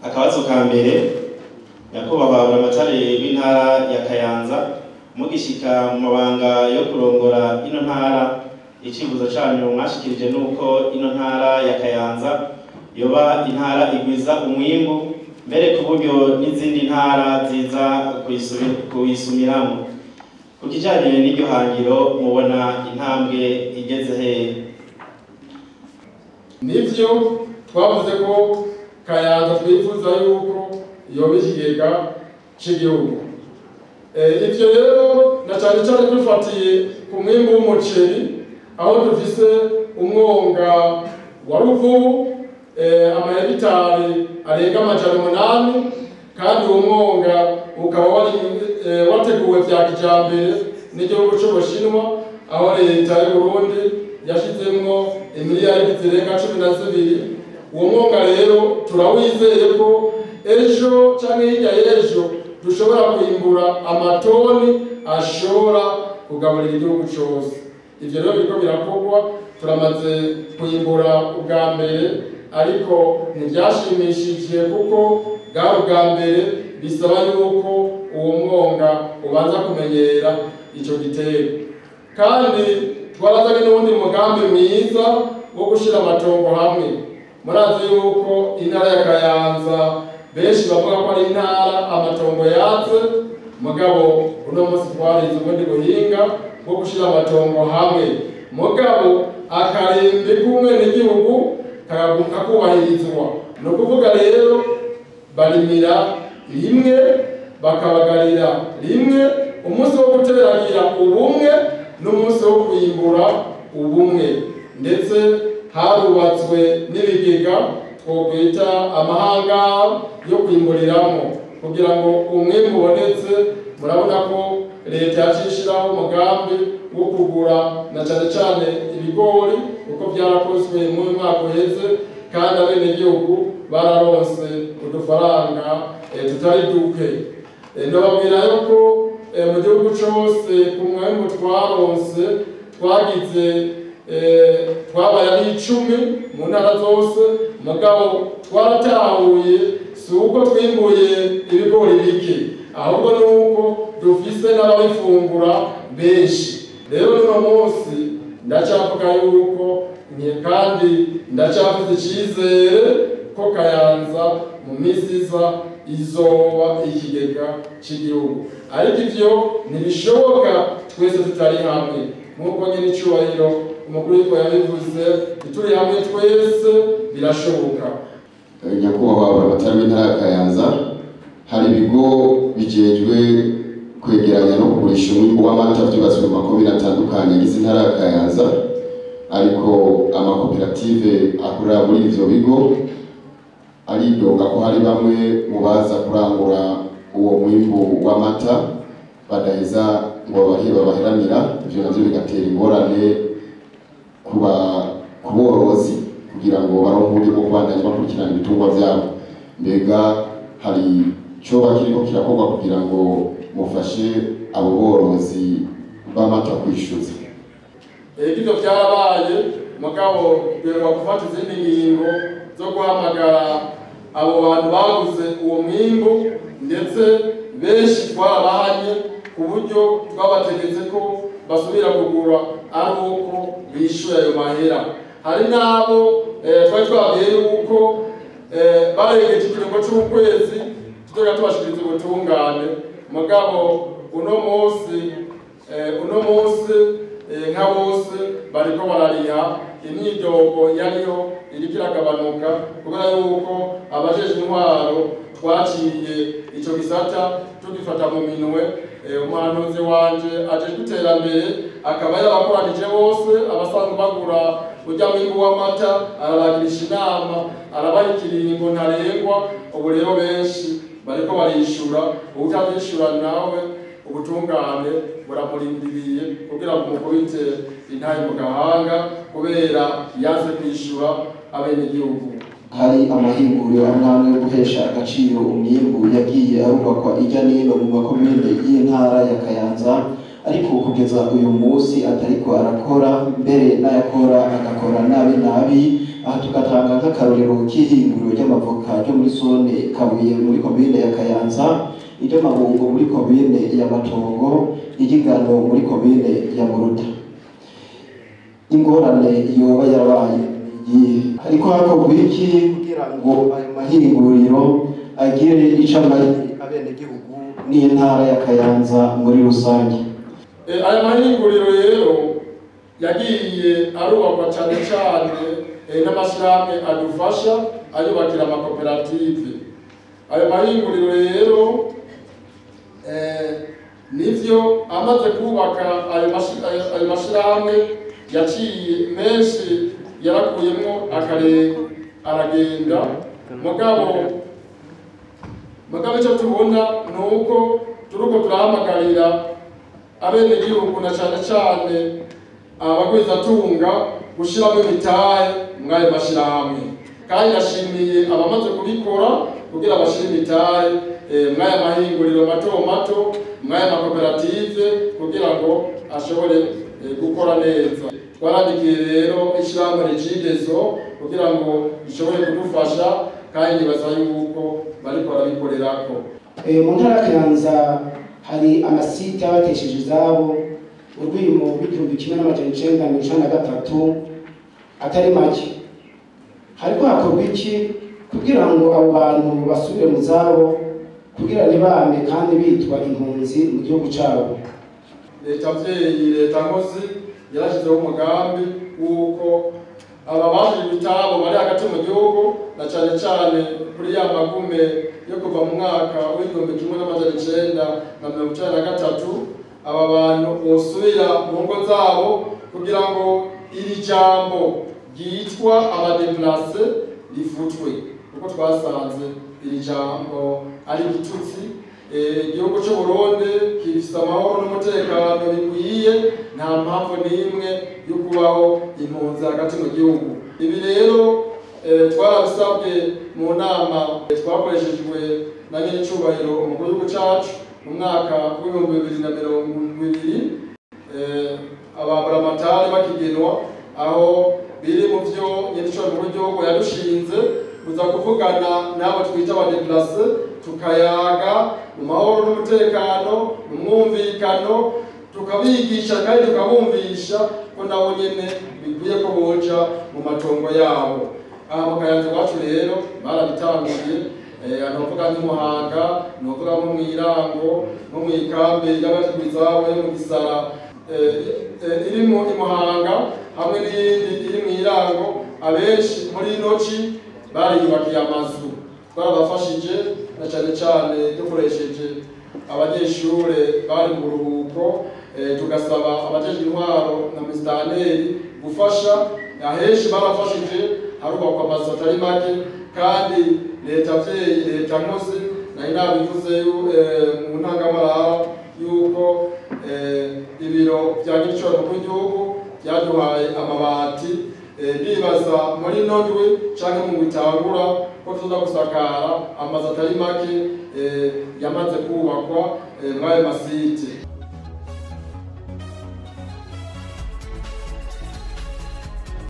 Akabazo ka mbere, nyakubahwa buramatari w'intara ya Kayanza, mugishika mu mabanga yo kurongora ino ntara, icifuzo canyu mwashikirije nuko ino ntara ya Kayanza yoba intara igwiza umwimbu, mbere ku buryo n'izindi ntara ziza kuyisumiramo. Ku kijanye n'iryo hangiro, mubona intambwe igeze hehe? Nivyo, twavuze ko Kayanza twifuza yuko yoba ikigega c'igihugu. Ivyo rero na cane cane dufatiye ku mwimbu w'umuceri, aho dufise umwonga wa Ruvubu, amahegitari arenga 800, kandi uwo mwonga ukaba wateguwe vya kijambere n'igihugu c'Ubushinwa, aho leta y'Uburundi yashizemwo imiliyaridi zirenga 12. Uwo mwonga rero turawizeye ko ejo canke hirya y'ejo dushobora kwimbura amatoni ashobora kugaburira igihugu cose. Ivyo rero biriko birakorwa, turamaze kwimbura ubwa mbere, ariko ntivyashimishije kuko bwari ubwa mbere, bisaba yuko uwo mwonga ubanza kumenyera ico gitego. Kandi twarazanye n'uwundi mugambi mwiza wo gushira amatongo hamwe. Murazi yuko intara ya Kayanza benshi bavuga ko ari intara amatongo yatse, mugabo uno munsi twarize ubundi buhinga bwo gushira amatongo hamwe, mugabo akarembe k'umwenegihugu kakubahirizwa. Ni ukuvuga rero barimira rimwe, bakabagarira rimwe, umunsi wo guteragira ubumwe n'umunsi wo kwimbura ubumwe. Ndetse harubatswe n'ibigega twokwita amahanga yo kwimburiramo kugira ngo umwimbu ubonetse. Murabona ko leta yacishiraho umugambi wo kugura na cane cane ibigori, kuko byarakozwe mu mwaka uheze, kandi abenegihugu bararonse udufaranga tutari duke. Ndababwira yuko mu gihugu cose ku mwimbu twaronse twagize twabaye ari 10 mu ntara zose, mugabo twaratahuye si uko twimbuye ibigori bike, ahubwo nuko dufise n'ababifungura benshi. Rero uno munsi ndacavuga yuko kandi ndacyafite icyizere ko Kayanza mu minsi iza izoba ikigega cy'igihugu, ariko ivyo ntibishoboka twese tutari hamwe. Nk'uko nyine icubahiro umukuru w'igihugu yabivuze, turi hamwe twese birashoboka. Nyakubahwa buramatari w'intara ya Kayanza, hari ibigo bijejwe kwegeranya no kugurisha umwimbu w'amata vyubatswe mu makomine atandukanye agize intara ya Kayanza, ariko amakoperative akorera muri ivyo bigo aridoga ko hari bamwe mu baza kurangura uwo mwimbu w'amata badaheza ngo babahe babaheranira. Ivyo navyo bigatera ingorane ku borozi kugira ngo baronke uburyo bwo kubandanya bakurikirana ibitungwa vyabo. Mbega hari coba kiriko kirakorwa kugira ngo mufashe abo borozi b'amata kwishyuza? Ivyo vyarabaye, mugabo duheruka gufata izindi ngingo zo guhamagara abo bantu baguze uwo mwimbu, ndetse benshi twarabahanye ku buryo twabategetse ko basubira kugura ari uko bishyuye ayo mahera. Hari n'abo twari twabwiye yuko barengeje ikiringo c'ukwezi tuzoga tubashikiriza ubutungane, mugabo uno munsi nka bose bariko barariha. Imyidogo yariho iriko iragabanuka kubera yuko abajejwe intwaro twaciye ico gisata tugifata mu minwe. Umuhanuzi wanje ajejwe iterambere akaba yarabakoranije bose abasanzwe bagura urya mwimbu w'amata, arabagirisha inama, arabaha ikiringo ntarengwa. Ubu rero benshi bariko barishura, uwutavyishura nawe ubutungane buramurindiriye kugira ngo mukubite intahe mu gahanga kubera yaze kwishura abenegihugu. Hari amahinguriro amwe yo guhesha agaciro umwimbu yagiye arubakwa irya nino mu makomine y'intara ya Kayanza, ariko kugeza uyu munsi atariko arakora, mbere n'ayakora agakora nabi nabi. mabi. Aha tugatanga nk'akarorero k'ihinguriro ry'amavoka ryo muri zone Kabuye muri komine ya Kayanza, iry'amabungo muri komine ya Matongo, iry'ingano muri komine ya Muruta. Ingorane yoba yarabaye iyihe? Hariko hakorwa iki kugira ngo ayo mahinguriro agire ico amariye abenegihugu n'intara ya Kayanza muri rusange? Aya mahinguriro rero yagiye arubakwa cyane cyane n'amashyirahamwe adufasha ayubakira amakoperative. Ayo mahinguriro rero nivyo amaze kubaka ayo mashyirahamwe yaciye menshi yarakuyemo akare aragenda. Mugabo icyo tubona ni uko turiko turahamagarira abenegihugu na cyane cyane abagwizatunga gushiramo imitahe mw'ayo mashyirahamwe, kandi ndashimiye abamaze kubikora kugira bashire imitahe mw'aya mahinguriro mato mato, mw'aya makoperative kugira ngo ashobore gukora neza. Twarandikiye rero ishyirahamwe Regideso kugira ngo rishobore kudufasha, kandi nibaza yuko bariko barabikorerako. Mu ntara ya Kayanza hari amasite y'abatesheje izabo urwimo rw'1993 atari make. Hariko hakorwa iki kugira ngo abo bantu basubire mu zabo kugira ntibame kandi bitwa impunzi mu gihugu cabo? Leta mvyeyi, leta nkozi yarashyizeho umugambi w'uko aba baje ibitabo bari hagati mu gihugu na cyane cyane kuri ya magume yo kuva mu mwaka w'1993, aba bantu bosubira mu ngo zabo kugira ngo iri jambo ryitwa abadeplace rifutwe, kuko twasanze iri jambo ari igitutsi. Igihugu cy'u Burundi gifite amahoro n'umutekano bikwiye, nta mpamvu n'imwe yo kubaho impunzi hagati mu gihugu. Ibi rero twarabisabwe mu nama twakoreshejwe na nyir'icyubahiro umukuru w'igihugu cyacu mu mwaka w'2020, ababuramatari bakigenwa, aho biri mu byo nyir'icyubahiro umukuru w'igihugu yadushinze kuza kuvugana n'abo twita abadeplace, tukayaga mu mahoro n'umutekano, mu mwumvikano, tukabigisha kandi tukabumvisha ko nabo nyene bikwiye ko boja mu matongo yabo. Aha mu Kayanza iwacu rero barabitanguye, novuga nk'i Muhanga, novuga nko mw'Irango, nko mw'ikambi y'abategura yo mu Gisara iri mu Muhanga, hamwe n'iyindi iri mw'Irango. Abenshi muri inoci bariyubakiye amazu, twarabafashije na cyane cyane dukoresheje abanyeshure bari mu buruhuko, tugasaba abajejwe intwaro na misitanteri gufasha. Ahenshi barafashije, harubakwa amazu atari make, kandi leta mvyeyi, leta nkozi nari nabivuze mu ntangamarara yuko ibiro vya nyir'icubahiro umukuru w'igihugu vyaduhaye amabati. Ndibaza muri ino ndwi canke mu bitangura ko tuza gusakara amazu atari make yamaze kubakwa mw'ayo masite.